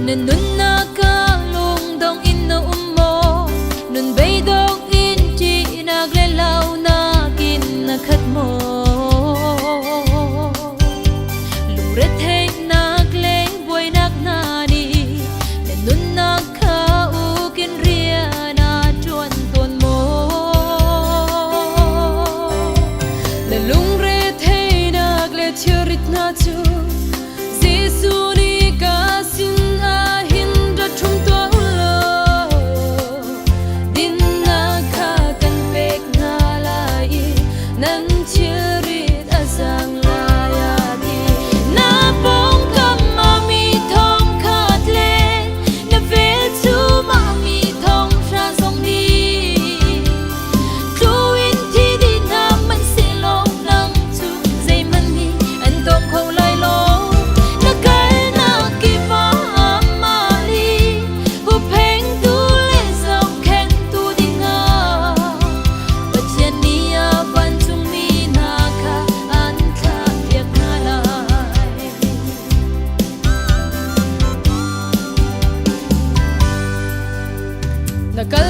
Na nunnak ah lungdong in na um maw? Nun beidong in ṭihnak le launak in na khat maw? Lungretheihnak le buainak hna nih na nunnak kha uk in rian a ṭuan tawn maw? Na lungretheihnak le thilrit hna cu Jesuh nih ka sin ah hin ra ṭhum tuah u law dinnak kha kan pek hna lai i nan thilrit a zaang lai a ti. Na pawngkam ah mi thong khat le na velchum ah mi thong hra zong nih Tluin thi dih hna hmanhsehlaw nang cu zeihmanh nih an tawng kho lai lo. Na kalnak kip ah amah nih hupphengtu le zohkhenhtu dingah Pathian nih a vancungmi hna kha an thlahpiak hna lai. Na kal